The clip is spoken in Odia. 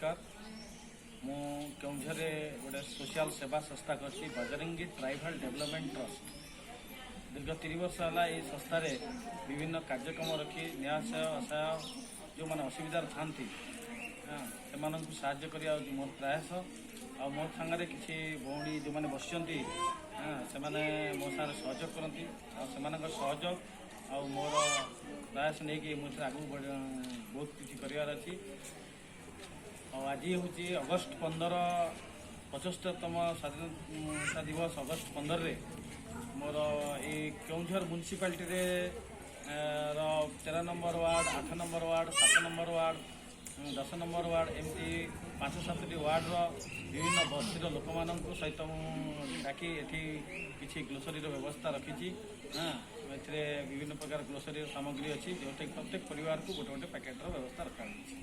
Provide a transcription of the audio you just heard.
ନମସ୍କାର। ମୁଁ କେଉଁଝରରେ ଗୋଟେ ସୋସିଆଲ ସେବା ସଂସ୍ଥା କରିଛି, ବଜରଙ୍ଗୀ ଟ୍ରାଇବାଲ ଡେଭଲପମେଣ୍ଟ ଟ୍ରଷ୍ଟ। ଦୀର୍ଘ 3 ବର୍ଷ ହେଲା ଏହି ସଂସ୍ଥାରେ ବିଭିନ୍ନ କାର୍ଯ୍ୟକ୍ରମ ରଖି ନିରାଶ୍ରୟ, ଅସହାୟ ଯେଉଁମାନେ ଅସୁବିଧାରେ ଥାନ୍ତି, ହଁ, ସେମାନଙ୍କୁ ସାହାଯ୍ୟ କରିବା ହେଉଛି ମୋର ପ୍ରୟାସ। ଆଉ ମୋ ସାଙ୍ଗରେ କିଛି ଭଉଣୀ ଯେଉଁମାନେ ବସିଛନ୍ତି, ହଁ, ସେମାନେ ମୋ ସାଙ୍ଗରେ ସହଯୋଗ କରନ୍ତି। ଆଉ ସେମାନଙ୍କ ସହଯୋଗ ଆଉ ମୋର ପ୍ରୟାସ ନେଇକି ମୁଁ ଏଥିରେ ଆଗକୁ ବହୁତ କିଛି କରିବାର ଅଛି। ଆଉ ଆଜି ହେଉଛି ଅଗଷ୍ଟ 15, 75ତମ ସ୍ୱାଧୀନତା ଦିବସ। ଅଗଷ୍ଟ 15ରେ ମୋର ଏଇ କେଉଁଝର ମ୍ୟୁନିସିପାଲିଟିରେ ର 13 number ward, 8 number ward, 7 number ward, 10 number ward, ଏମିତି ପାଞ୍ଚ ସାତଟି ୱାର୍ଡ଼ର ବିଭିନ୍ନ ବସ୍ତିର ଲୋକମାନଙ୍କୁ ସହିତ ମୁଁ ଡାକି ଏଠି କିଛି ଗ୍ରୋସରୀର ବ୍ୟବସ୍ଥା ରଖିଛି। ହଁ, ଏଥିରେ ବିଭିନ୍ନ ପ୍ରକାର ଗ୍ରୋସରୀର ସାମଗ୍ରୀ ଅଛି, ଯେଉଁଟାକି ପ୍ରତ୍ୟେକ ପରିବାରକୁ ଗୋଟେ ଗୋଟେ ପ୍ୟାକେଟର ବ୍ୟବସ୍ଥା ରଖାଯାଇଛି।